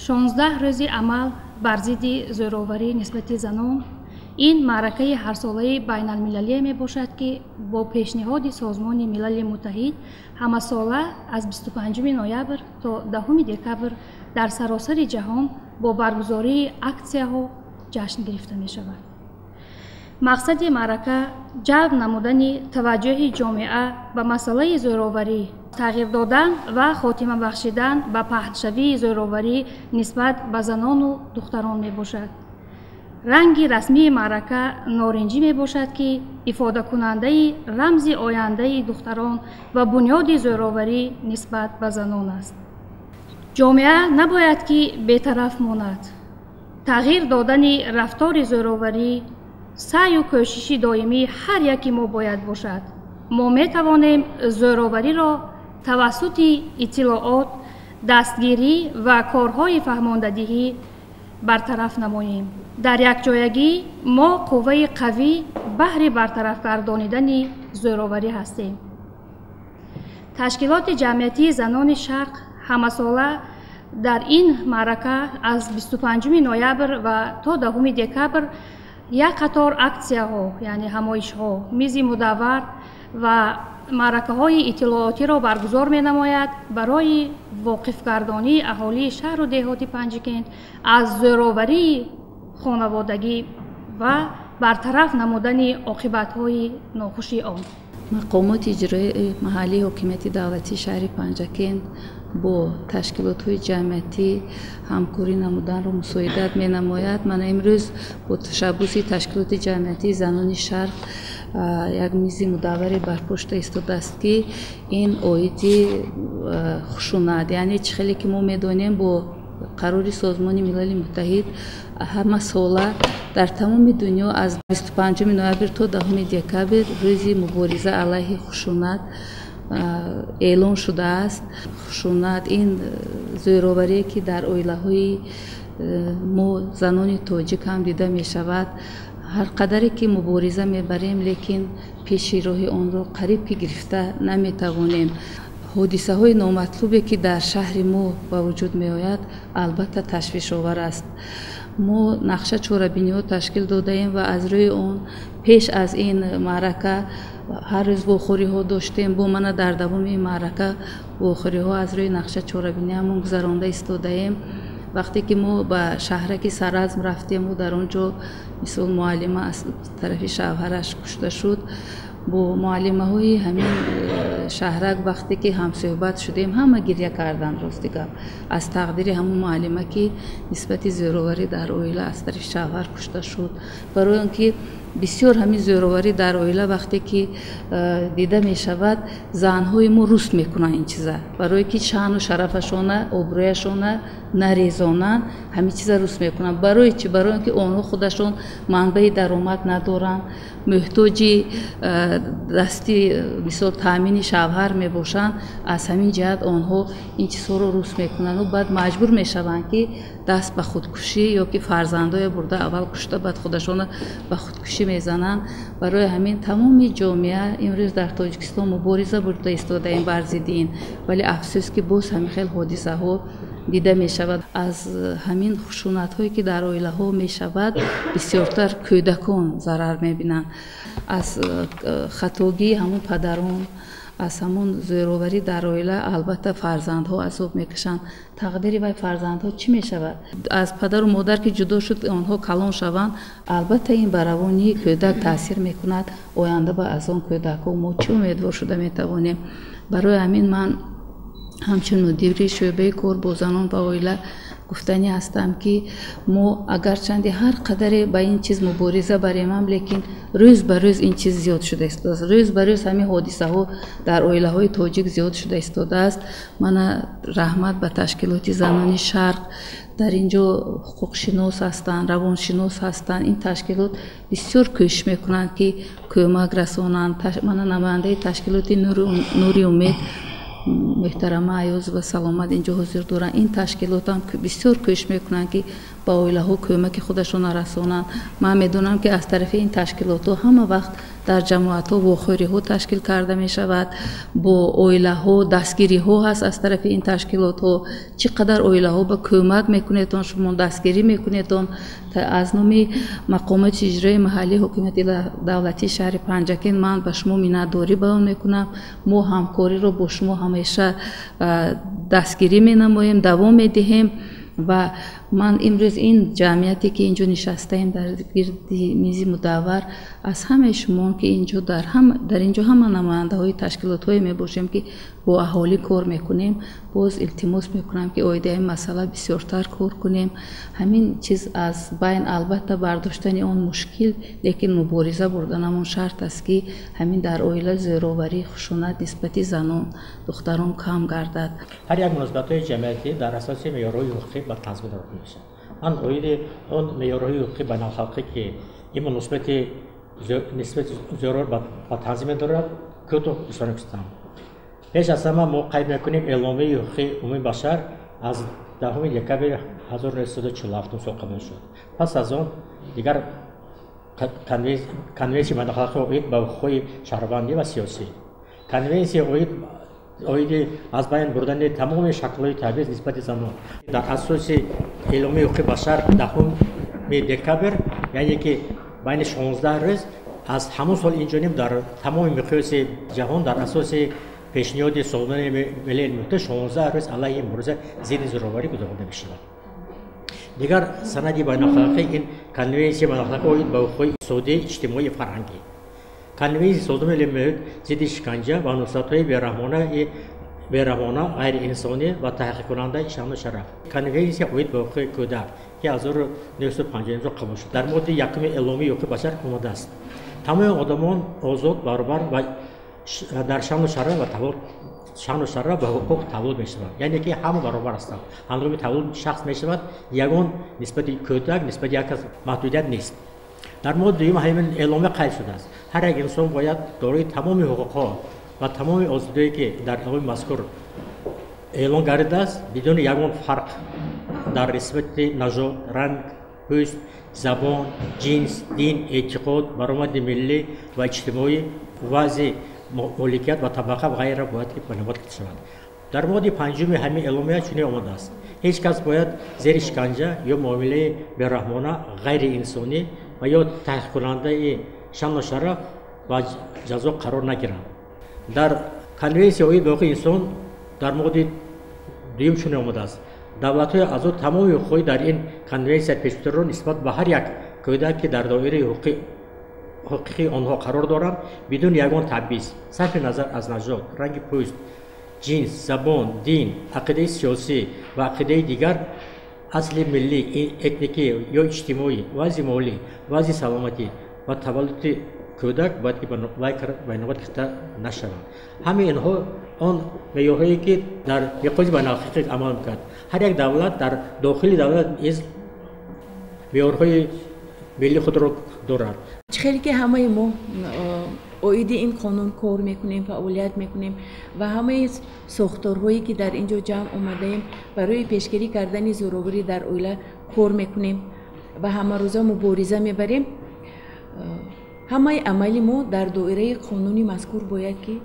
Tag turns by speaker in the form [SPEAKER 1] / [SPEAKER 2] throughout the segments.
[SPEAKER 1] 16 рӯзи амал бар зидди зӯроварӣ нисбати занон ин маъракаи ҳарсолаи байналмилалие мебошад, ки бо пешниҳоди Созмони Милали Муттаҳид ҳамасола аз 25 ноябр то 10 декабр дар саросари ҷаҳон бо баргузории аксияҳо ҷашн гирифта мешавад. Мақсади маърака ҷалб намудани таваҷҷӯҳи ҷомеа ба масъалаи зӯроварӣ, тағйир додан ва хотима бахшидан ба паҳншавии зӯроварӣ нисбат ба занону духтарон мебошад. Ранги расмии маърака норинҷӣ мебошад, ки ифодакунандаи рамзи ояндаи духтарон ва бунёди зӯроварӣ нисбат ба занон аст. Ҷомеа набояд ки бетараф монад. Тағйир додани рафтори зӯроварӣ саъю кӯшиши доимии ҳар яки мо бояд бошад. Мо метавонем зӯровариро тавассути иттилоот, дастгирӣ ва корҳои фаҳмондадиҳӣ бартараф намоем. Дар якҷоягӣ мо қувваи қавӣ баҳри бартараф гардонидани зӯроварӣ ҳастем. Ташкилоти ҷамъиятии занони Шарқ ҳамасола дар ин маърака аз 25 ноябр ва то 10 декабр як қатор аксияҳо, яъне ҳамоишҳо, мизи мудаввар ва маъракаҳои иттилоотиро баргузор менамояд барои воқифгардонии аҳолии шаҳру деҳоти Панҷикент аз зӯроварии хонаводагӣ ва бартараф намудани оқибатҳои нохуши он.
[SPEAKER 2] Мақомоти иҷроии маҳаллии ҳокимияти давлатии шаҳри Панҷакент бо ташкилотҳои ҷамъиятӣ ҳамкорӣ намуданро мусоидат менамояд. Мана имрӯз бо ташаббуси ташкилоти ҷамъиятии занони Шарқ як мизи мудавваре барпо шуда истодааст, ки ин оиди хушунат, яъне чӣ хеле ки мо медонем, бо қарори Созмони Милали Муттаҳид ҳама сола дар тамоми дунё аз 25 ноябр то 10 декабр рӯзи мубориза алайҳи хушунат эълон шудааст. Хушунат ин зӯроварие, ки дар оилаҳои мо занони тоҷик ҳам дида мешавад. Ҳар қадаре ки мубориза мебарем, лекин пеши роҳи онро қариб ки гирифта наметавонем. Ҳодисаҳои номатлубе, ки дар шаҳри мо ба вуҷуд меояд, албатта ташвишовар аст. Мо нақша чорабиниҳо ташкил додаем ва аз рӯи он пеш аз ин маърака ҳар рӯз вохӯриҳо доштем. Бо мана дар давоми ин маърака вохӯриҳо аз рӯи нақша чорабиниҳамон гузаронда истодаем. Вақте ки мо ба шаҳраки Саразм рафтему дар он ҷо мисол муаллима аз тарафи шавҳараш кушта шуд, бо муаллимаҳои ҳамин шаҳрак вақте ки ҳамсӯҳбат шудем, ҳама гиря карданд, рости гап, аз тақдири ҳамон муаллима, ки нисбати зӯроварӣ дар оила аз тарафи шавҳар кушта шуд. Барои он ки бисёр ҳамин зӯроварӣ дар оила вақте ки дида мешавад, занҳои мо руст мекунанд ин чиза, барое ки шаъну шарафашона, обрӯяшона нарезонанд, ҳамин чиза руст мекунанд. Барои чӣ? Барои он ки онҳо худашон манбаи даромад надоранд, муҳтоҷи дасти мисол таъмини шавҳар мебошанд. Аз ҳамин ҷиҳат онҳо ин чизҳоро руст мекунанду баъд маҷбур мешаванд, ки даст ба худкушӣ ё ки фарзандое бурда аввал кушта, баъд худашона ба худкушӣ мезананд. Барои ҳамин тамоми ҷомеа имрӯз дар Тоҷикистон мубориза бурда истодаем бар зидди ин, вале афсӯс, ки боз ҳамин хел ҳодисаҳо дида мешавад. Аз ҳамин хушунатҳое, ки дар оилаҳо мешавад, бисёртар кӯдакон зарар мебинанд. Аз хатогии ҳамон падарон, аз ҳамон зӯроварӣ дар оила албатта фарзандҳо азоб мекашанд. Тақдири вай фарзандҳо чӣ мешавад? Аз падару модар ки ҷудо шуд, онҳо калон шаванд, албатта ин ба равонии кӯдак таъсир мекунад. Оянда ба аз он кӯдакҳо мо чӣ умедвор шуда метавонем? Барои ҳамин ман ҳамчун мудири шӯъбаи кор бо занон ва оила гуфтанӣ ҳастам, ки мо агарчанде ҳар қадаре ба ин чиз мубориза баремам, лекин рӯз ба рӯз ин чиз зиёд шуда истодааст. Рӯз ба рӯз ҳамин ҳодисаҳо дар оилаҳои тоҷик зиёд шуда истодааст. Мана раҳмат ба ташкилоти занони Шарқ, дар ин ҷо ҳуқуқшинос ҳастанд, равоншинос ҳастанд. Ин ташкилот бисёр кӯшиш мекунанд, ки кӯмак расонанд. Мана намояндаи ташкилоти Нури Умед муҳтарама Аёзова Саломат инҷо ҳозир доранд. Ин ташкилот ҳам бисёр кӯшиш мекунанд, ки ба оилаҳо кӯмаки худашонро расонанд. Ман медонам, ки аз тарафи ин ташкилотҳо ҳама вақт дар ҷамоатҳо вохӯриҳо ташкил карда мешавад, бо оилаҳо дастгириҳо ҳаст аз тарафи ин ташкилотҳо. Чӣ қадар оилаҳо ба кӯмак мекунедон, шумо дастгирӣ мекунедон. Аз номи мақомоти иҷроии маҳаллии ҳокимияти давлатии шаҳри Панҷакент ман ба шумо миннатдорӣ баён мекунам. Мо ҳамкориро бо шумо ҳамеша дастгирӣ менамоем, давом медиҳем. Ва ман имрӯз ин ҷамъияте, ки инҷо нишастаем дар гирди мизи мудаввар, аз ҳамаи шумо, ки инҷо дар инҷо ҳама намояндаҳои ташкилотҳое мебошем, ки бо аҳолӣ кор мекунем, боз илтимос мекунам, ки оиди ин масъала бисёртар кор кунем. Ҳамин чиз аз байн албатта бардоштани он мушкил, лекин мубориза бурданамон шарт аст, ки ҳамин дар оила зӯроварӣ, хушунат нисбати занон, духтарон кам гардад.
[SPEAKER 3] Ҳар як муносибатҳои ҷамъиятӣ дар асоси меъёрҳои ҳуқуқӣ ба танзим дароварда мешавад. Ман оиди он меъёрҳои ҳуқуқии байналхалқӣ, ки ин муносибати нисбати зӯровар ба танзим медорад, кӯтоҳ ишора кардам. Пеш аз ҳама мо қайд мекунем эъломияи ҳуқуқии умумии башар аз 10 декабри 1947 сол қабул шуд. Пас аз он дигар конвенсияи байналхалқӣ оид ба ҳуқуқҳои шаҳрвандӣ ва сиёсӣ, конвенсия оиди аз байн бурдани тамоми шаклҳои табъиз нисбати занон дар асоси эъломияи ҳуқуқи башар 10 декабр, яъне ки байни 16 рӯз аз ҳамон сол инҷониб дар тамоми миқёси ҷаҳон дар асоси пешниҳоди Созмони Милали Муттаҳид 16 рӯз алайҳи мубориза зидди зӯроварӣ гузаронида мешавад. Дигар санади байналхалқӣ ин конвенсияи байналхалқӣ оид ба ҳуқуқҳои иқтисодӣ, иҷтимоӣ, фарҳангӣ, конвенсияи Созмони Милали Муттаҳид зидди шиканҷа ва муносибатҳои бераҳмона, ғайриинсонӣ ва таҳқиқкунандаи шаъну шараф, конвенсия оид ба ҳуқуқи кӯдак, ки аз 1959 қабул шуд. Дар моддаи якуми эъломияи ҳуқуқи башар омадааст: тамоми одамон озод, баробар ва дар шаъну шараф ва шаъну шараф ва ҳуқуқ таваллуд мешаванд, яъне ки ҳама баробар ҳастанд. Ҳангоми таваллуд шахс мешавад, ягон нисбати кӯдак, нисбати як кас маҳдудият нест. Дар моддаи дуюм ҳамин эъломия қайд шудааст: ҳар як инсон бояд дорои тамоми ҳуқуқҳо ва тамоми озодиҳое, ки дар эъломияи мазкур эълон гардидааст, бидуни ягон фарқ дар нисбати нажод, ранг, пӯст, забон, ҷинс, дин, эътиқод, баромади миллӣ ва иҷтимоӣ, вазъи моликият ва табақа ва ғайра бояд ки ба навбат гирифта шавад. Дар моддаи панҷуми ҳамин эъломия чунин омадааст: ҳеҷ кас бояд зери шиканҷа ё муомилаи бераҳмона, ғайриинсонӣ ва ё таҳқиқкунандаи шаъну шараф ва ҷазо қарор нагиранд. Дар конвенсия оид ба ҳуқуқи инсон дар моддаи дуюм чунин омадааст: давлатҳои аъзо тамоми ҳуқуқҳои дар ин конвенсия пешбиниро нисбат ба ҳар як кӯдак, ки дар доираи ҳуқуқии онҳо қарор доранд, бидуни ягон табъиз, сарфи назар аз нажод, ранги пӯст, ҷинс, забон, дин, ақидаи сиёсӣ ва ақидаи дигар, асли миллӣ, этникӣ ё иҷтимоӣ, вазъи молӣ, вазъи саломатӣ ва таваллуди кӯдак бояд ки ба инобат гирифта нашаванд. Ҳамаи инҳо он меъёрҳое, ки дар миқёси байналхалқӣ амал мекунад. Ҳар як давлат дар дохили давлат низ меъёрҳои миллии худро дорад.
[SPEAKER 4] Чӣ хеле ки ҳамаи мо оиди ин қонун кор мекунем, фаъолият мекунем ва ҳамаи сохторҳое, ки дар ин ҷо ҷамъ омадаем, барои пешгирӣ кардани зӯроварӣ дар оила кор мекунем ва ҳамарӯза мубориза мебарем. Ҳамаи амали мо дар доираи қонуни мазкур бояд ки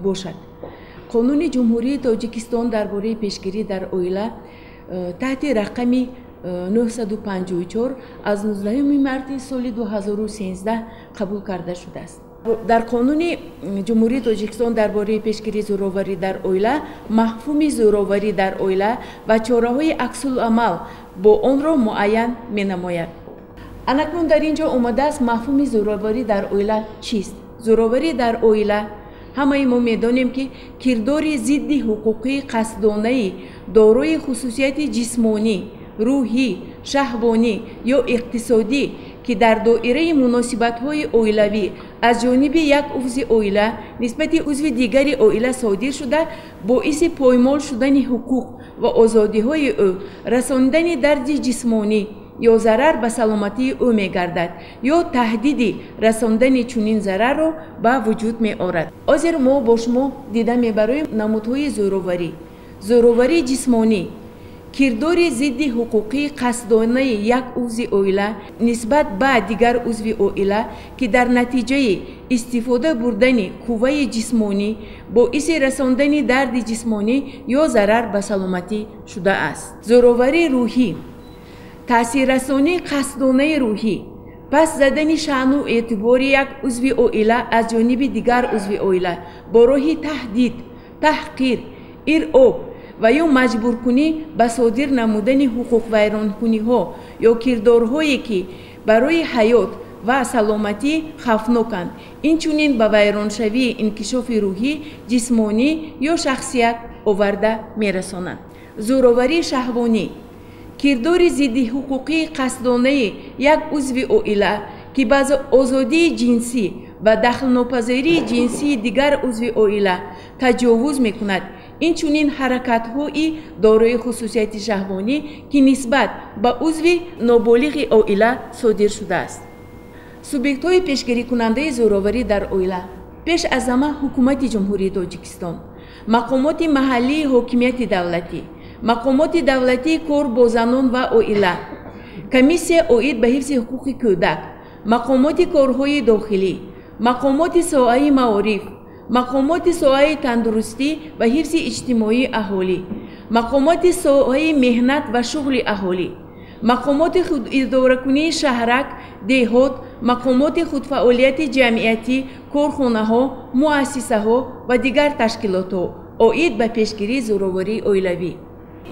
[SPEAKER 4] бошад. Қонуни Ҷумҳурии Тоҷикистон дар бораи пешгирӣ дар оила таҳти рақами 954 аз 19 марти соли 2013 қабул карда шудааст. Дар қонуни Ҷумҳурии Тоҷикистон дар бораи пешгирии зӯроварӣ дар оила мафҳуми зӯроварӣ дар оила ва чораҳои аксуламал бо онро муайян менамояд. Анакнун дар ин ҷо омадааст мафҳуми зӯроварӣ дар оила чист? Зӯроварӣ дар оила ҳамаи мо медонем, ки кирдори зидди ҳуқуқии қасдонаи дорои хусусияти ҷисмонӣ, рӯҳӣ, шаҳвонӣ ё иқтисодӣ, ки дар доираи муносибатҳои оилавӣ аз ҷониби як узви оила нисбати узви дигари оила содир шуда, боиси поймол шудани ҳуқуқ ва озодиҳои ӯ, расонидани дарди ҷисмонӣ ё зарар ба саломатии ӯ мегардад ё таҳдиди расондани чунин зарарро ба вуҷуд меорад. Ҳозир мо бо шумо дида мебароем намудҳои зӯроварӣ. Зӯроварии ҷисмонӣ кирдори зидди ҳуқуқии қасдонаи як узви оила нисбат ба дигар узви оила, ки дар натиҷаи истифода бурдани қувваи ҷисмонӣ боиси расондани дарди ҷисмонӣ ё зарар ба саломатӣ шудааст. Зӯроварии рӯҳӣ таъсиррасонии қасдонаи рӯҳӣ, пас задани шаъну эътибори як узви оила аз ҷониби дигар узви оила бо роҳи таҳдид, таҳқир, иръоб ва ё маҷбуркунӣ ба содир намудани ҳуқуқвайронкуниҳо ё кирдорҳое, ки барои ҳаёт ва саломатӣ хавфноканд, инчунин ба вайроншавии инкишофи рӯҳӣ, ҷисмонӣ ё шахсият оварда мерасонанд. Зӯроварии шаҳвонӣ кирдори зиддиҳуқуқии қасдонаи як узви оила, ки ба озодии ҷинсӣ ва дахлнопазирии ҷинсии дигар узви оила таҷовуз мекунад, инчунин ҳаракатҳои дорои хусусияти шаҳвонӣ, ки нисбат ба узви ноболиғи оила содир шудааст. Субъектҳои пешгирикунандаи зӯроварӣ дар оила пеш аз ҳама Ҳукумати Ҷумҳурии Тоҷикистон, мақомоти маҳаллии ҳокимияти давлатӣ, мақомоти давлатии кор бо занон ва оила, комиссия оид ба ҳифзи ҳуқуқи кӯдак, мақомоти корҳои дохилӣ, мақомоти соҳаи маориф, мақомоти соҳаи тандурустӣ ва ҳифзи иҷтимоии аҳолӣ, мақомоти соҳаи меҳнат ва шуғли аҳолӣ, мақомоти худидоракунии шаҳрак, деҳот, мақомоти худфаъолияти ҷамъиятӣ, корхонаҳо, муассисаҳо ва дигар ташкилотҳо оид ба пешгирии зӯроварии оилавӣ,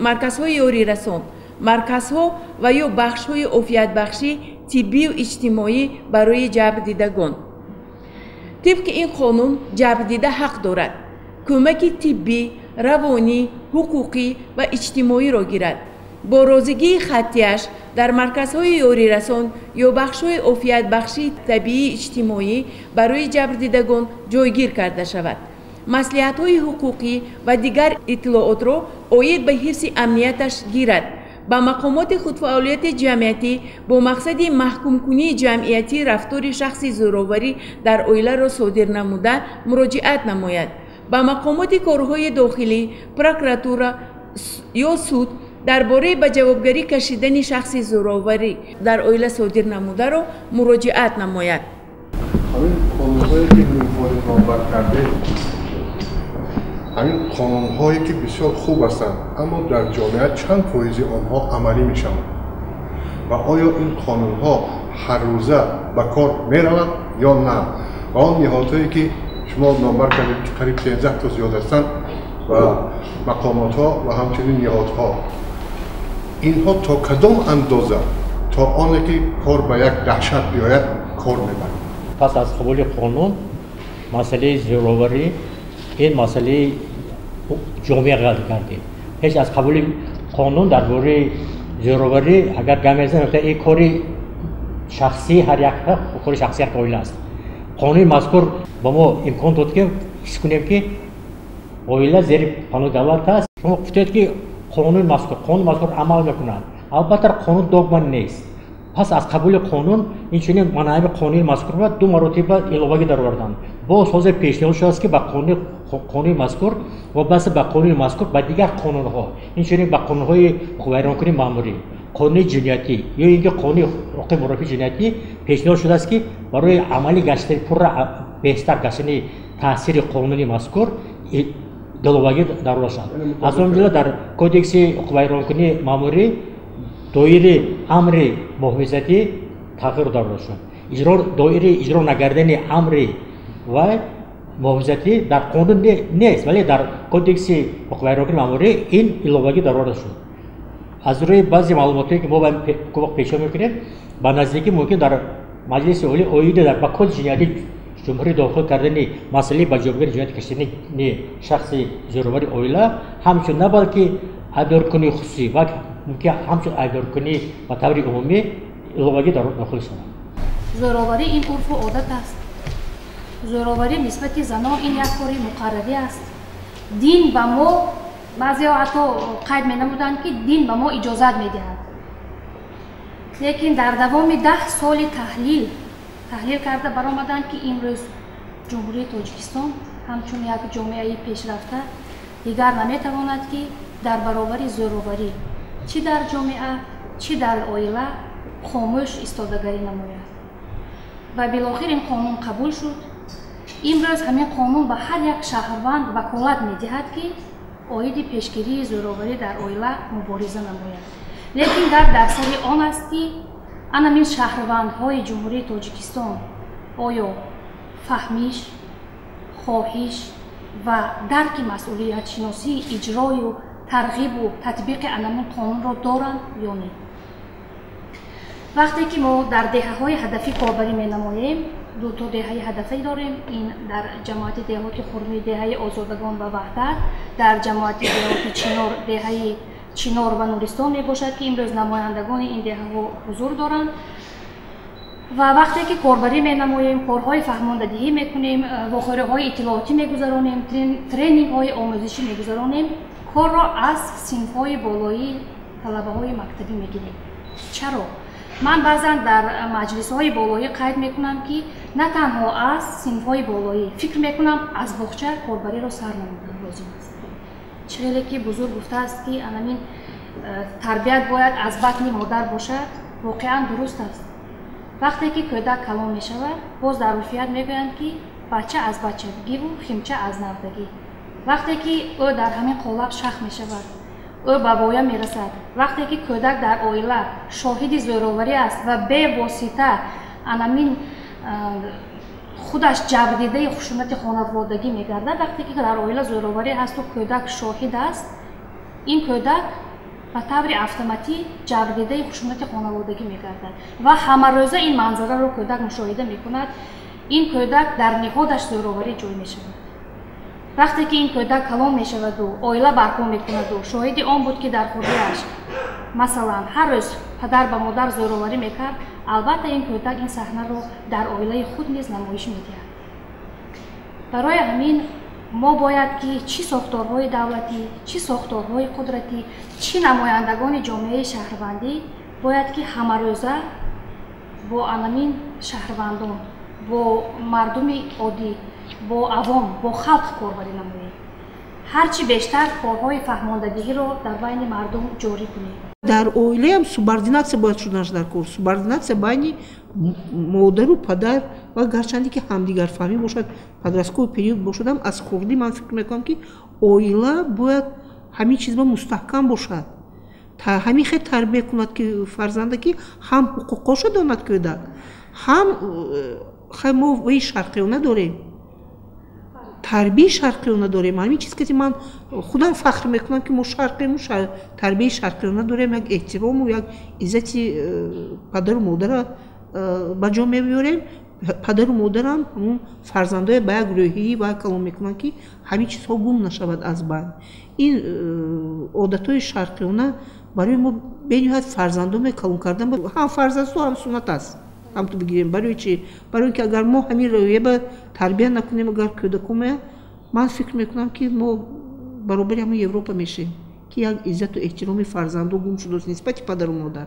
[SPEAKER 4] марказҳои ёрирасон, марказҳо ва ё бахшҳои офиятбахшӣ, тиббию иҷтимоӣ барои ҷабрдидагон. Тибқи ин қонун ҷабрдида ҳақ дорад кӯмаки тиббӣ, равонӣ, ҳуқуқӣ ва иҷтимоиро гирад. Бо розигии хаттияш дар марказҳои ёрирасон ё бахшҳои офиятбахшии табиии иҷтимоӣ барои ҷабрдидагон ҷойгир карда шавад. Маслиҳатҳои ҳуқуқӣ ва дигар иттилоотро оид ба ҳифзи амнияташ гирад. Ба мақомоти худфаъолияти ҷамъиятӣ бо мақсади маҳкумкунии ҷамъиятӣ рафтори шахси зӯроварӣ дар оиларо содир намуда муроҷиат намояд. Ба мақомоти корҳои дохилӣ, прокуратура ё суд дар бораи ба ҷавобгарӣ кашидани шахси зӯроварӣ дар оила содир намударо муроҷиат намояд.
[SPEAKER 5] Ҳамин қонунҳое ки номбар кардед, ҳамин қонунҳое ки бисёр хуб ҳастанд, аммо дар ҷомеа чанд фоизи онҳо амалӣ мешаванд ва оё ин қонунҳо ҳаррӯза ба кор мераванд ё на? Ва он ниҳодҳое ки шумо номбар кардед, ки қариб 13 то зиёд ҳастанд ва мақомотҳо ва ҳамчунин ниҳодҳо, инҳо то кадом андоза то оне ки кор ба як даҳшат биёяд кор мебаранд?
[SPEAKER 3] Пас аз қабули қонун масъалаи зӯроварӣ ин масъалаи ҷомеа гардид. Пеш аз қабули қонун дар бораи зӯроварӣ агар гап мезанем, ин кори шахсии ҳар як, кори шахсии ҳар оила аст. Қонуни мазкур ба мо имкон дод, ки ҳис кунем, ки оила зери паноҳи давлат аст. Шумо гуфтед, ки қонуни мазкур амал мекунад. Албатта қонун догма нест. Пас аз қабули қонун инчунин манаҳами қонуни мазкурро ду маротиба иловагӣ дароварданд. Боз ҳозир пешниҳод шудааст, ки ба қонуни мазкур вобаста ба қонуни мазкур ба дигар қонунҳо, инчунин ба қонунҳои ҳуқуқвайронкунии маъмурӣ, қонуни ҷиноятӣ ё ин ки қонуни ҳуқуқи мурофиаи ҷиноятӣ пешниҳод шудааст, ки барои амалӣ гаштани пурра беҳтар гаштани таъсири қонуни мазкур иловагӣ дароварда шавад. Аз он ҷумла дар кодекси ҳуқуқвайронкунии маъмурӣ доири амри муҳофизатӣ тағйир дароварда шуд. Доири иҷро нагардани амри ва муҳофизатӣ дар қонун нест, вале дар кодекси ҳуқуқвайронкунии маъмурӣ ин иловагӣ дароварда шуд. Аз рӯи баъзе маълумотҳое ки мо пешниҳод мекунем, ба наздикӣ мумкин дар Маҷлиси Олӣ оиди ба кодекси ҷиноятии ҷумҳурӣ дохил кардани масъалаи ба ҷавобгарии ҷиноятӣ кашидани шахси зӯровари оила ҳамчун на балки айбдоркунии хусусӣ, балки мумкин ҳамчун айбдоркунӣ ба таври умумӣ иловагӣ дохил шавад.
[SPEAKER 1] Зӯроварӣ ин урфу одат аст. Зӯроварӣ нисбати занон ин як кори муқаррарӣ аст. Дин ба мо, баъзеҳо ҳатто қайд менамуданд, ки дин ба мо иҷозат медиҳад. Лекин дар давоми 10 соли таҳлил карда баромаданд, ки имрӯз Ҷумҳурии Тоҷикистон ҳамчун як ҷомеаи пешрафта дигар наметавонад, ки дар баробари зӯроварӣ чӣ дар ҷомеа, чӣ дар оила хомӯш истодагарӣ намояд. Ва билохир ин қонун қабул шуд. Имрӯз ҳамин қонун ба ҳар як шаҳрванд ваколат медиҳад, ки оиди пешгирии зӯроварӣ дар оила мубориза намояд. Лекин гап дар сари он аст, ки анамин шаҳрвандҳои Ҷумҳурии Тоҷикистон оё фаҳмиш, хоҳиш ва дарки масъулиятшиносии иҷрою тарғибу татбиқи анамин қонунро доранд ё не. Вақте ки мо дар деҳаҳои ҳадафӣ корбарӣ менамоем, ду то деҳаи ҳадафӣ дорем. Ин дар ҷамоати деҳоти Хурмӣ деҳаи Озодагон ва Ваҳдат, дар ҷамоати деҳоти Чинор деҳаи Чинор ва Нуристон мебошад, ки имрӯз намояндагони ин деҳаҳо ҳузур доранд. Ва вақте ки корбарӣ менамоем, корҳои фаҳмондадиҳӣ мекунем, вохӯриҳои иттилоотӣ мегузаронем, тренингҳои омӯзишӣ мегузаронем, корро аз синфҳои болоии талабаҳои мактабӣ мегирем. Чаро? Ман баъзан дар маҷлисҳои болоӣ қайд мекунам, ки на танҳо аз синфҳои болоӣ, фикр мекунам, аз боғча корбариро сар намудан лозим аст. Чӣ хеле ки бузург гуфтааст, ки анамин тарбият бояд аз батни модар бошад, воқеан дуруст аст. Вақте ки кӯдак калон мешавад, боз дар урфият мегӯянд, ки бача аз бачагиву химча аз навдагӣ. Вақте ки ӯ дар ҳамин қолаб шах мешавад, ӯ ба воя мерасад. Вақте ки кӯдак дар оила шоҳиди зӯроварӣ аст ва бевосита анамин худаш ҷабрдидаи хушунати хонаводагӣ мегардад, вақте ки дар оила зӯроварӣ ҳасту кӯдак шоҳид аст, ин кӯдак ба таври автоматӣ ҷабрдидаи хушунати хонаводагӣ мегардад ва ҳамарӯза ин манзараро кӯдак мушоҳида мекунад. Ин кӯдак дар ниҳодаш зӯроварӣ ҷой мешавад. Вақте ки ин кӯдак калон мешаваду оила барпо мекунаду шоҳиди он буд, ки дар хурдиаш масалан ҳар рӯз падар ба модар зӯроварӣ мекард, албатта ин кӯдак ин саҳнаро дар оилаи худ низ намоиш медиҳад. Барои ҳамин мо бояд ки чӣ сохторҳои давлатӣ, чӣ сохторҳои қудратӣ, чӣ намояндагони ҷомеаи шаҳрвандӣ бояд ки ҳамарӯза бо анамин шаҳрвандон, бо мардуми оддӣ, бо авом, бо халқ корбарӣ намоем. Ҳарчи бештар корҳои фаҳмондадиҳиро дар байни мардум ҷорӣ кунем.
[SPEAKER 6] Дар оилаам субординатсия бояд шуданаш дар кор. Субординатсия байни модару падар ва гарчанде ки ҳамдигарфаҳмӣ бошад, подростковый период бошадам, аз хурдӣ ман фикр мекунам, ки оила бояд ҳамин чизба мустаҳкам бошад. Ҳамин хел тарбия кунад, ки фарзанда ки ҳам ҳуқуқҳоша донад кӯдак, ҳам хай мо ваи шарқиёна дорем, тарбияи шарқиёна дорем. Ҳамин чиз ки ман худам фахр мекунам, ки мо шарқему тарбияи шарқиёна дорем, як эҳтирому як иззати падару модара ба ҷо меорем. Падару модарам ҳамун фарзандое ба як рӯҳии ба калон мекунанд, ки ҳамин чизҳо гум нашавад аз байн. Ин одатҳои шарқиёна барои мо бениҳоят фарзандоме калон кардан ҳам фарзандство, ҳам суннат аст. Ҳам ту бигирем. Барои чӣ? Барои ин ки агар мо ҳамин рӯҳия ба тарбия накунем, агар кӯдакоме, ман фикр мекунам, ки мо баробари ҳамун Европа мешем, ки як иззату эҳтироми фарзандо гум шудааст нисбати падару модар.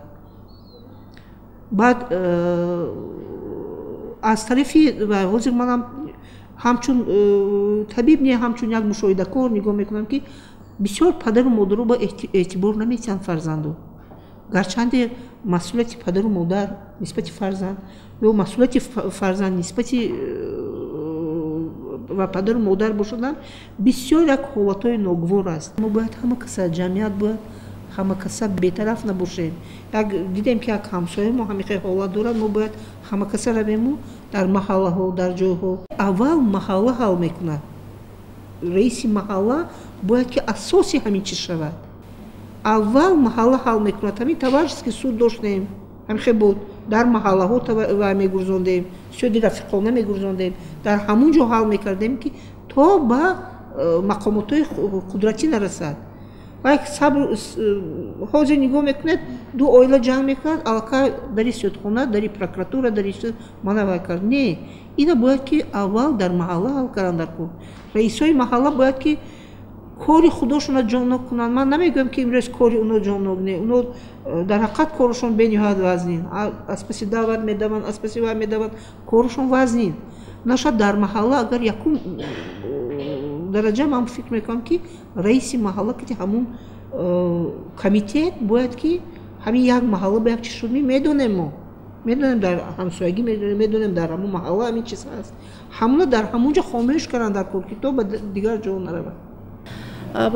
[SPEAKER 6] Баъд аз тарафи ҳозир манам ҳамчун табиб не, ҳамчун як мушоҳидакор нигоҳ мекунам, ки бисёр падару модаро ба эътибор наметиҳанд фарзандо. Гарчанде масъулияти падару модар нисбати фарзанд ё масъулияти фарзанд нисбати ва падару модар бошаданд, бисёр як ҳолатҳои ногувор аст. Мо бояд ҳама каса, ҷамъият бояд ҳама каса бетараф набошем. Як дидем, ки як ҳамсояи мо ҳамин хел ҳолат дорад, мо бояд ҳама каса равему дар маҳаллаҳо, дар ҷойҳо. Аввал маҳалла ҳал мекунад. Раиси маҳалла бояд ки асоси ҳамин чиз шавад. Аввал маҳалла ҳал мекунад. Ҳамин товарищеский суд доштем, ҳамин хел буд. Дар маҳаллаҳо ва мегурзондем, суди рафиқона мегурзондем, дар ҳамун ҷо ҳал мекардем, ки то ба мақомотҳои қудратӣ нарасад. Ва як сабр ҳозир нигоҳ мекунед, ду оила ҷанг мекунад, аллакай дари судхона, дари прокуратура, дари суд мана вай кард. Не, ина бояд ки аввал дар маҳалла ҳал кардан дар кор. Раисои маҳалла бояд ки Кори худошона ҷоннок кунанд. Ман намегӯям, ки имрӯз кори уно ҷоннок не, уно дар ҳақиқат корашон бениҳоят вазнин, аз паси даъват медаванд, аз паси вай медаванд, корашон вазнин. Нашад дар маҳалла агар якум дараҷа ман фикр мекунам, ки раиси маҳалла ки ҳамун комитет бояд, ки ҳамин як маҳалла ба як чиз шуд, медонем, мо медонем, дар ҳамсоягӣ медонем, дар ҳамун маҳалла ҳамин чиз ҳаст, ҳамуна дар ҳамунҷо хомӯш карданд дар кор, ки то ба дигар ҷо наравад.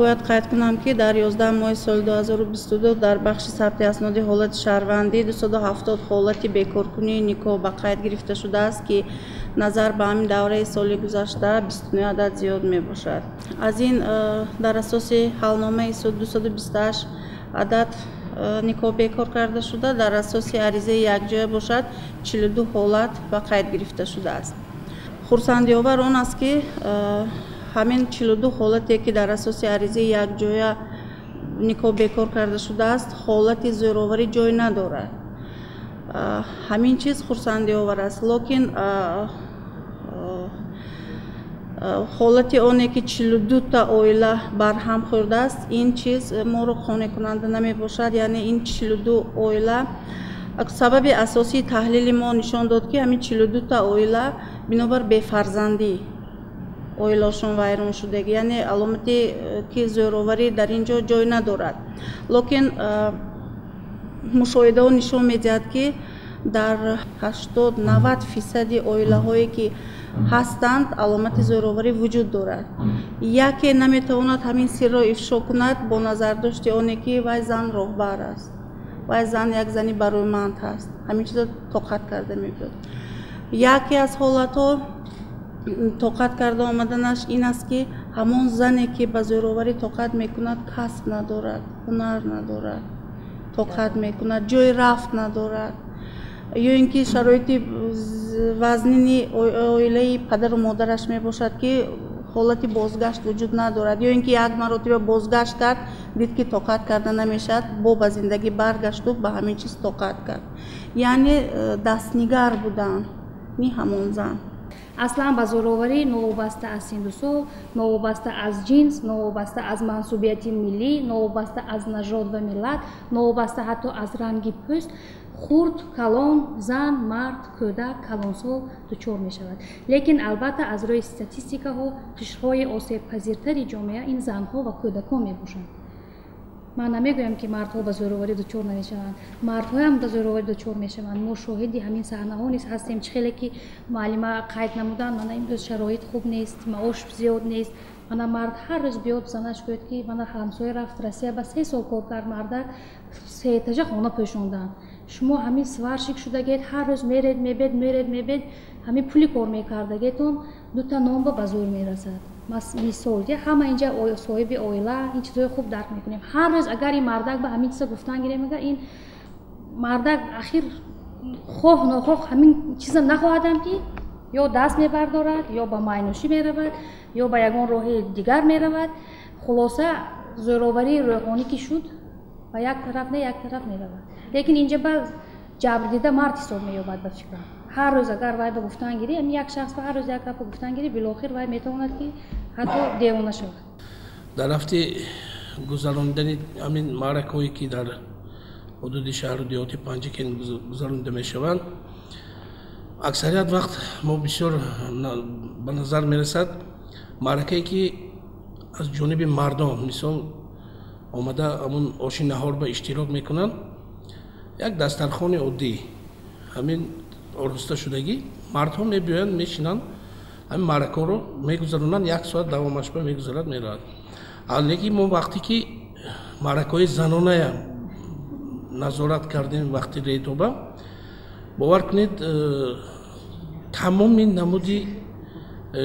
[SPEAKER 7] Бояд қайд кунам, ки дар 11 моҳи соли 2022 дар бахши сабти асноди ҳолати шаҳрвандӣ 270 ҳолати бекоркунии никоҳ ба қайд гирифта шудааст, ки назар ба ҳамин давраи соли гузашта 29 адад зиёд мебошад. Аз ин дар асоси ҳалномаи суд 228 адад никоҳ бекор карда шуда, дар асоси аризаи якҷоя бошад 42 ҳолат ба қайд гирифта шудааст. Хурсандиовар он аст, ки ҳамин 42 ҳолате, ки дар асоси аризаи якҷоя никоҳ бекор карда шудааст, ҳолати зӯроварӣ ҷой надорад. Ҳамин чиз хурсандиовар аст, лекин ҳолати оне, ки 42та оила барҳам хӯрдааст, ин чиз моро қонеъкунанда намебошад. Яъне ин 42 оила, сабаби асосии таҳлили мо нишон дод, ки ҳамин 42та оила бинобар бефарзандӣ оилаошон вайрон шудагӣ, яъне аломате, ки зӯроварӣ дар ин ҷо ҷой надорад. Лекин мушоҳидаҳо нишон медиҳад, ки дар 80-90 фисади оилаҳое, ки ҳастанд, аломати зӯроварӣ вуҷуд дорад. Яке наметавонад ҳамин сирро ифшо кунад бо назардошти оне, ки вай зан роҳбар аст, вай зан як зани барӯманд ҳаст, ҳамин чизо тоқат карда мебиёд. Яке аз ҳолатҳо тоқат карда омаданаш ин аст, ки ҳамон зане, ки ба зӯроварӣ тоқат мекунад, касб надорад, ҳунар надорад, тоқат мекунад, ҷои рафт надорад, ё ин ки шароити вазнини оилаи падару модараш мебошад, ки ҳолати бозгашт вуҷуд надорад, ё ин ки як маротиба бозгашт кард, дид, ки тоқат карда намешавад, бо ба зиндагӣ баргашту ба ҳамин чиз тоқат кард. Яъне дастнигар будан ни ҳамон зан.
[SPEAKER 1] Аслан ба зӯроварӣ новобаста аз синну сол, новобаста аз ҷинс, новобаста аз мансубияти миллӣ, новобаста аз нажод ва миллат, новобаста ҳатто аз ранги пӯст, хурд, калон, зан, мард, кӯдак, калонсол дучор мешавад. Лекин албатта, аз рӯи статистикаҳо, қишрҳои осебпазиртари ҷомеа ин занҳо ва кӯдакон мебошанд. Ман намегӯям, ки мардҳо ба зӯроварӣ дучор намешаванд, мардҳоям ба зӯроварӣ дучор мешаванд. Мо шоҳиди ҳамин саҳнаҳо низ ҳастем. Чӣ хеле ки муаллима қайд намуданд, мана имрӯз шароит хуб нест, маош зиёд нест. Мана мард ҳар рӯз биёд, занаш гӯяд, ки мана ҳамсоя рафт Россия, ба 3 сол кор кард, мардак се этажа хона пӯшонданд. Шумо ҳамин сварщик шудагед, ҳар рӯз меред, мебед, меред, мебед, ҳамин пули кор мекардагетон дута нонба ба зӯр мерасад. Мисол, ҳама инҷа соҳиби оила, ин чизҳои хуб дарк мекунем. Ҳар рӯз агар ин мардак ба ҳамин чиза гуфтан гирем, агар ин мардак ахир хоҳ нохоҳ ҳамин чиза нахоҳадам, ки ё даст мебардорад, ё ба майнӯшӣ меравад, ё ба ягон роҳи дигар меравад. Хулоса, зӯроварии рӯҳонӣ ки шуд, ба як тараф не, як тараф меравад. Лекин инҷа ба ҷабрдида мард ҳисоб меёбад. Ба фикрам, ҳар рӯз агар вай ба гуфтан гирӣ, ҳамин як шахс ба ҳар рӯз як гапа гуфтан гирӣ, билохир вай метавонад, ки ҳатто девона шавад.
[SPEAKER 8] Дар рафти гузаронидани ҳамин маъракаҳое, ки дар ҳудуди шаҳру деҳоти Панҷакент гузаронида мешаванд, аксарият вақт мо бисёр ба назар мерасад маъракае, ки аз ҷониби мардон, мисол, омада ҳамун оши наҳор ба иштирок мекунанд, як дастархони оддӣ ҳамин ороста шудагӣ, мардҳо мебиёянд, мешинанд, ҳамин маъракаҳоро мегузаронанд, як соат давомашба мегузарад, меравад. Лекин мо вақте ки маъракаҳои заноная назорат кардем, вақти рейдоба, бовар кунед, тамоми намуди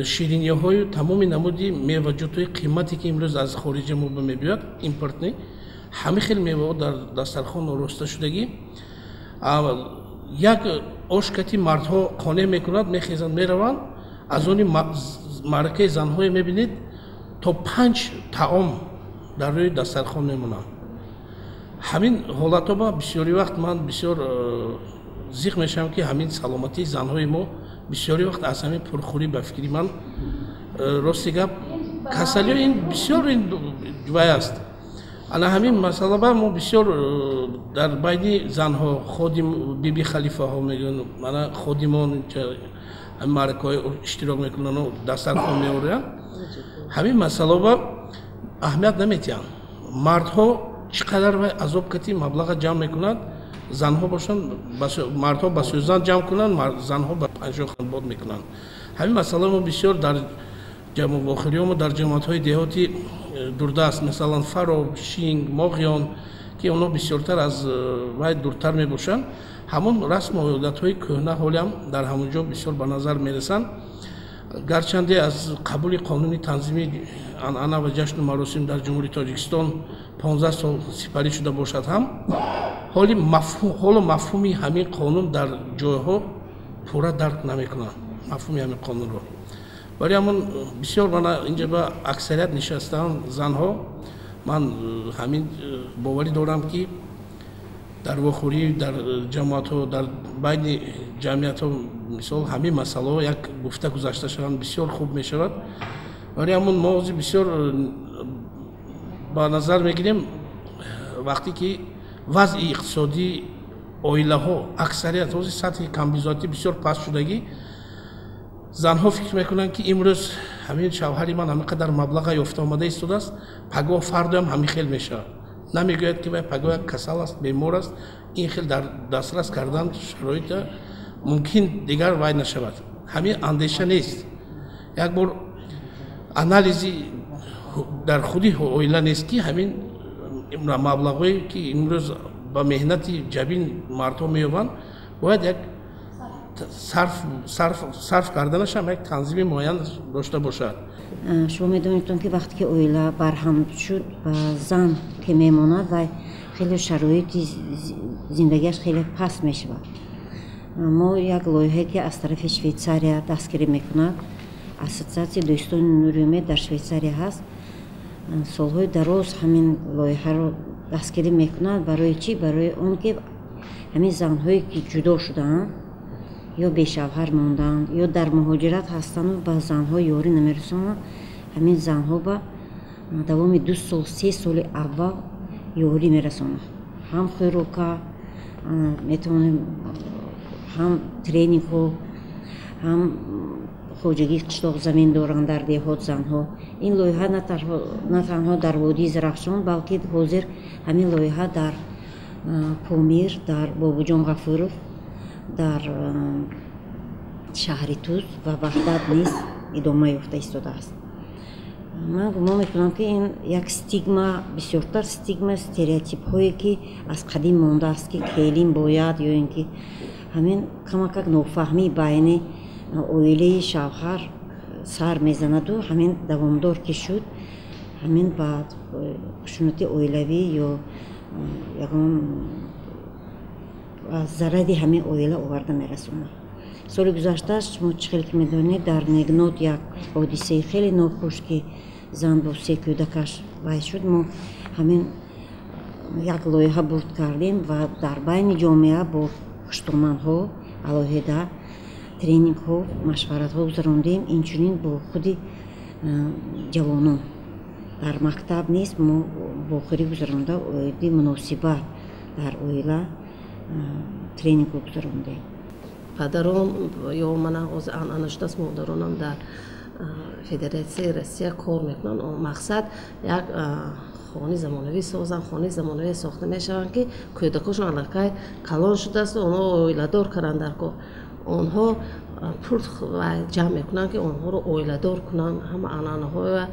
[SPEAKER 8] шириниҳою тамоми намуди меваҷотҳои қимате, ки имрӯз аз хориҷа мо мебиёяд, импортный, ҳамин хел меваҳо дар дастархон ороста шудагӣ. Як ошкати мардҳо қонеъ мекунад, мехезанд, мераванд. Аз они маъракаи занҳое мебинед, то панҷ таом дар рӯи дастархон мемонанд. Ҳамин ҳолатҳо ба бисёри вақт ман бисёр зиқ мешавам, ки ҳамин саломатии занҳои мо бисёри вақт аз ҳамин пурхӯрӣ, ба фикри ман, рости гап. Касалиҳо ин бисёр ин вай аст. Ана ҳамин масъала ба мо бисёр дар байни занҳо, ходим, биби халифаҳо мегӯянд, мана ходимон ҳамин маъракаҳои иштирок мекунанд, дастархон меоранд, ҳамин масъала ба аҳамият наметиҳанд. Мардҳо чӣ қадар вай азоб кати маблаға ҷамъ мекунанд, занҳо бошанд, мардҳо ба сӯзан ҷамъ кунанд, занҳо ба панҷоҳ бод мекунанд. Ҳамин масъала мо бисёр дар вохӯриҳо мо дар ҷамоатҳои деҳоти дурдаст, масалан Фароб, Шинг, Моғиён, ки онҳо бисёртар аз вай дуртар мебошанд, ҳамон расму одатҳои кӯҳна ҳолиам дар ҳамон ҷо бисёр ба назар мерасанд. Гарчанде аз қабули қонуни танзими анъана ва ҷашну маросим дар Ҷумҳурии Тоҷикистон 15 сол сипарӣ шуда бошад ҳам, ҳоло мафҳуми ҳамин қонун дар ҷойҳо пурра дарк намекунанд, мафҳуми ҳамин қонунро. Барои ҳамон бисёр мана инҷа ба аксарият нишастаанд занҳо. Ман ҳамин боварӣ дорам, ки дар вохӯрӣ, дар ҷамоатҳо, дар байни ҷамъиятҳо мисол ҳамин масъалаҳо як гуфта гузашта шаванд, бисёр хуб мешавад. Барои ҳамон мо ҳозир бисёр ба назар мегирем, вақте ки вазъи иқтисодии оилаҳо аксарият ҳозир сатҳи камбизоатӣ бисёр паст шудагӣ, занҳо фикр мекунанд, ки имрӯз ҳамин шавҳари ман ҳамин қадар маблаға ёфта омада истодааст, пагоҳ фардоям ҳамин хел мешавад. Намегӯяд, ки вай пагоҳ як касал аст, бемор аст, ин хел дар дастрас кардан шароита мумкин дигар вай нашавад. Ҳамин андеша нест. Як бор анализи дар худи оила нест, ки ҳамин маблағҳое, ки имрӯз ба меҳнати ҷабин мардҳо меёбанд, бояд як сарф карданаш ҳам як танзими муайян дошта бошад.
[SPEAKER 9] Шумо медонедтон, ки вақте ки оила барҳам шуд, ба зан ки мемонад, вай хеле шароити зиндагиаш хеле паст мешавад. Мо як лоиҳае, ки аз тарафи Швейтсария дастгирӣ мекунад, Ассотсиатсияи дӯстони Нури Умед дар Швейтсария ҳаст, солҳои дароз ҳамин лоиҳаро дастгирӣ мекунад. Барои чӣ? Барои он ки ҳамин занҳое, ки ҷудо шудаанд ё бешавҳар мондаанд, ё дар муҳоҷират ҳастанду ба занҳо ёрӣ намерасонанд, ҳамин занҳо ба давоми 2 сол, 3 соли аввал ёрӣ мерасонанд. Ҳам хӯрока метавонем, ҳам тренингҳо, ҳам хоҷагии қишлоқ замин доранд дар деҳот занҳо. Ин лоиҳа на танҳо дар водии Зарафшон, балки ҳозир ҳамин лоиҳа дар Помир, дар Бобуҷон Ғафуров, дар шаҳри Туз ва Ваҳдат низ идома ёфта истодааст. Ман гумон мекунам, ки ин як стигма, бисёртар стигма, стереотипҳое, ки аз қадим мондааст, ки келин бояд, ё ин ки ҳамин камакак нофаҳмӣ байни оилаи шавҳар сар мезанаду ҳамин давомдор ки шуд, ҳамин ба хушунати оилавӣ ё ягон зарари ҳамин оила оварда мерасонад. Соли гузашта, шумо чӣ хеле ки медонед, дар Негнот як ҳодисаи хеле нохуш, ки зан бо се кӯдакаш вай шуд, мо ҳамин як лоиҳа бурд кардем ва дар байни ҷомеа бо хуштоманҳо алоҳида тренингҳо, машваратҳо гузарондем. Инчунин бо худи ҷавонон дар мактаб низ мо вохӯрӣ гузаронда, оиди муносибат дар оила тренингҳо гузарондем.
[SPEAKER 10] Падарон ё мана ҳозир анъана шудааст, модаронам дар Федератсияи Россия кор мекунанд. Мақсад як хонаи замонавӣ созанд, хонаи замонавӣ сохта мешаванд, ки кӯдакошон аллакай калон шудааст, онҳо оиладор карданд дар кор. Онҳо пул ҷамъ мекунанд, ки онҳоро оиладор кунанд, ҳама анъанаҳоя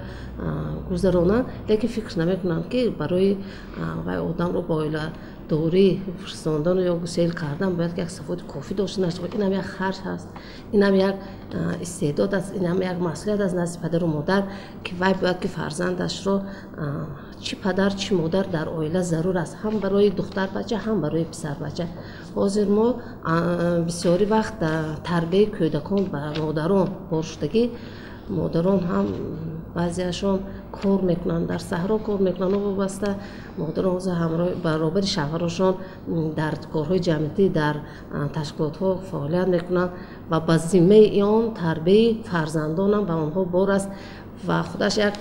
[SPEAKER 10] гузаронанд, лекин фикр намекунанд, ки барои вай одамро ба оиладорӣ фирсондану ё гусел кардан бояд ки як саводи кофӣ дошта бошад. Инам як харҷ ҳаст, инам як истеъдод аст, инам як масъулият аст назди падару модар, ки вай бояд ки фарзандашро, чӣ падар, чӣ модар, дар оила зарур аст, ҳам барои духтарбача, ҳам барои писарбача. Ҳозир мо бисёри вақт тарбияи кӯдакон ба модарон бор шудагӣ, модарон ҳам баъзеашон кор мекунанд, дар саҳро кор мекунанд, вобаста модарон ҳозир ҳамроҳ баробари шавҳарошон дар корҳои ҷамъиятӣ, дар ташкилотҳо фаъолият мекунанд ва ба зиммаи он тарбияи фарзандонам ба онҳо бор аст. Ва худаш як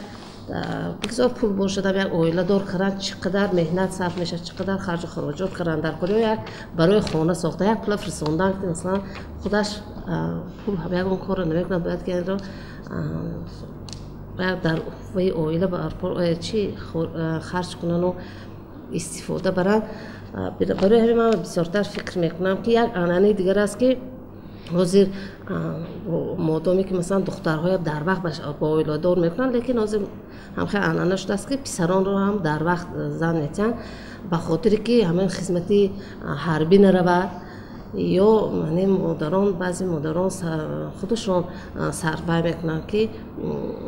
[SPEAKER 10] бигзор пул бошадам, як оиладор кардан чӣ қадар меҳнат сарф мешавад, чӣ қадар харҷу хароҷот кардан дар кор, ё як барои хона сохта як пула фирсондан, масалан, худаш пул ягон корро намекунад, бояд ки инро дар ваи оила чи харҷ кунану истифода баранд. Барои ҳамин ман бисёртар фикр мекунам, ки як анъанаи дигар аст, ки ҳозир модоме ки масалан духтарҳоя дар вақт ба оиладор мекунанд, лекин ҳозир ҳамхел анъана шудааст, ки писаронро ҳам дар вақт зан метиҳанд, ба хотире ки ҳамин хизмати ҳарбӣ наравад, ё модарон, баъзе модарон худашон сарвай мекунанд, ки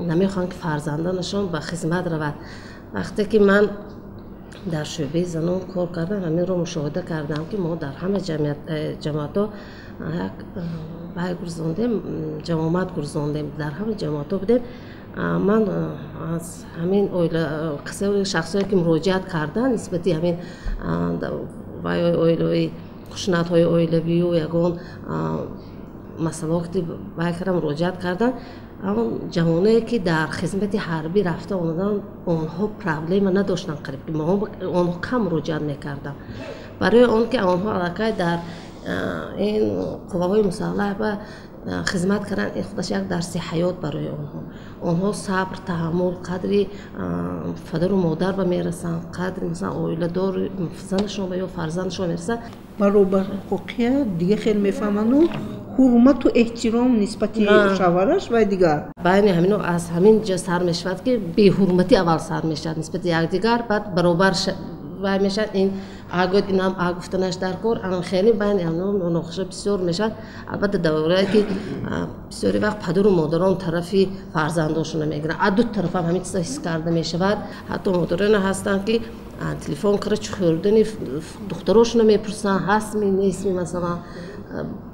[SPEAKER 10] намехоҳанд, ки фарзанданашон ба хизмат равад. Вақте ки ман дар шӯъбаи занон кор кардам, ҳаминро мушоҳида кардам, ки мо дар ҳама ҷамоатҳо як вай гурзондем, ҷамомат гурзондем, дар ҳама ҷамоатҳо будем. Ман аз ҳамин оила қиссаи шахсое ки муроҷиат карданд нисбати ҳамин вай оилаи хушунатҳои оилавию ягон масъалаҳо ки вай карда муроҷиат карданд, он ҷавоное ки дар хизмати ҳарбӣ рафта омаданд, онҳо проблема надоштанд, қариб ки онҳо кам муроҷиат мекарданд, барои он ки онҳо аллакай дар ин қувваҳои мусаллаҳ ба хизмат кардан, ин худаш як дарси ҳаёт барои онҳо. Онҳо сабр, таҳаммул, қадри падару модар ба мерасанд, қадри масалан оиладор занашон ва ё фарзандашон мерасанд.
[SPEAKER 6] Баробар ҳуқуқия дига хел мефаҳманду ҳурмату эҳтиром нисбати шавҳараш ва дигар.
[SPEAKER 10] Байни ҳамино аз ҳамин ҷо сар мешавад, ки беҳурматӣ аввал сар мешавад нисбати якдигар, баъд баробар вай мешавад, ин а гӯяд, инам а гуфтанаш дар кор, анам хеле байни ҳамино муноқиша бисёр мешавад. Албатта, даврае ки бисёри вақт падару модарон тарафи фарзандошонро мегиранд, аз ду тарафам ҳамин чиза ҳис карда мешавад. Ҳатто модароне ҳастанд, ки телефон карда чӣ хӯрдани духтарошонро мепурсанд, ҳастми нестми. Масалан,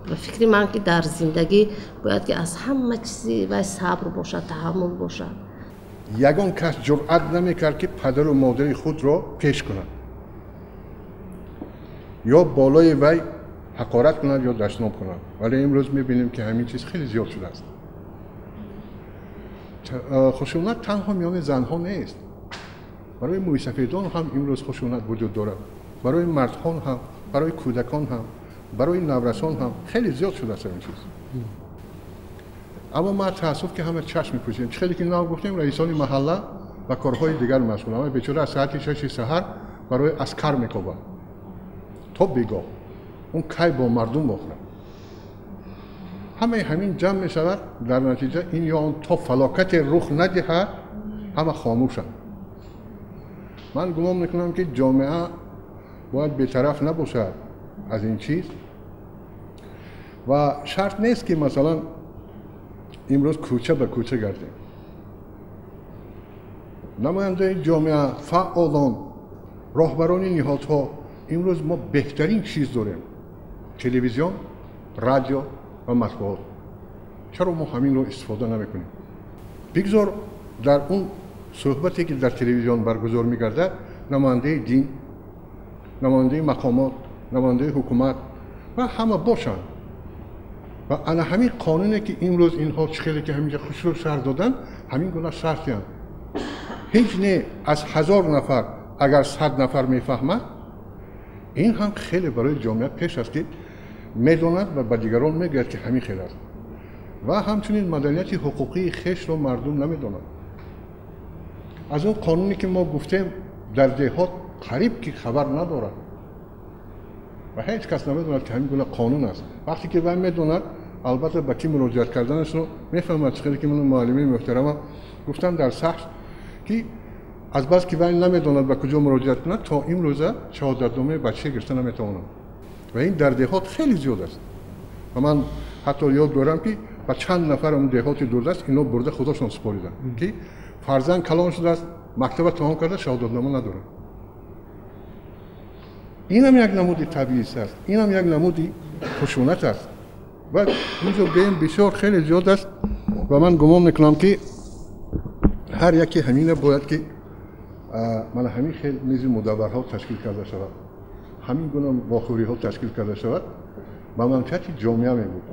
[SPEAKER 10] ба фикри ман, ки дар зиндагӣ бояд ки аз ҳама чизи вай сабр бошад, таҳаммул бошад.
[SPEAKER 5] Ягон кас ҷуръат намекард, ки падару модари худро пеш кунад ё болои вай ҳақорат кунад ё дашном кунад, вале имрӯз мебинем, ки ҳамин чиз хеле зиёд шудааст. Хушунат танҳо миёни занҳо нест, барои мӯйсафедон ҳам имрӯз хушунат вуҷуд дорад, барои мардҳон ҳам, барои кӯдакон ҳам, барои наврасон ҳам хеле зиёд шудааст ҳамин чиз. Аммо ма таассуф, ки ҳама чашм мепӯшем. Чӣ хеле ки нав гуфтем, раисони маҳалла ба корҳои дигар машғуланд. Бечора аз соати 6 саҳар барои аскар мекобад то бегоҳ, он кай бо мардум вохӯрад? Ҳамаи ҳамин ҷамъ мешавад, дар натиҷа ин ё он то фалокате рух надиҳад, ҳама хомӯшанд. Ман гумон мекунам, ки ҷомеа бояд бетараф набошад аз ин чиз ва шарт нест, ки масалан имрӯз кӯча ба кӯча гардем. Намояндаи ҷомеа, фаъолон, роҳбарони ниҳодҳо, имрӯз мо беҳтарин чиз дорем: телевизион, радио ва матбуот. Чаро мо ҳаминро истифода намекунем? Бигзор дар он суҳбате, ки дар телевизион баргузор мегардад, намояндаи дин, намояндаи мақомот, намояндаи ҳукумат ва ҳама бошанд ва ана ҳамин қонуне, ки имрӯз инҳо чӣ хеле ки ҳаминҷа хушрӯ шарҳ доданд, ҳамин гуна шарҳ диҳанд. Ҳеҷ не, аз 1000 нафар агар 100 нафар мефаҳмад, ин ҳам хеле барои ҷомеа пеш аст, ки медонад ва ба дигарон мегӯяд, ки ҳамин хел аст. Ва ҳамчунин маданияти ҳуқуқии хешро мардум намедонад. Аз он қонуне, ки мо гуфтем, дар деҳот қариб ки хабар надорад ва ҳеҷ кас намедонад, ки ҳамин гуна қонун аст. Вақте ки вай медонад, албатта, ба кӣ муроҷиат карданашро мефаҳмад. Чӣ хеле ки ман муаллимаи муҳтарамам гуфтам дар саҳр, ки азбаски вай намедонад ба куҷо муроҷиат кунад, то имрӯза шаҳодатномаи бача гирифта наметавонад ва ин дар деҳот хеле зиёд аст. Ва ман ҳатто ёд дорам, ки ба чанд нафар он деҳоти дурдаст ино бурда худошон супориданд, ки фарзанд калон шудааст, мактаба тамом карда, шаҳодатнома надорад. Инам як намуди табъиз аст, инам як намуди хушунат аст ва инҷо гӯем бисёр хеле зиёд аст. Ва ман гумон мекунам, ки ҳар яке ҳамина бояд, ки мана ҳамин хел мизи мудавварҳо ташкил карда шавад, ҳамин гуна вохӯриҳо ташкил карда шавад, ба манфиати ҷомеа мебуд.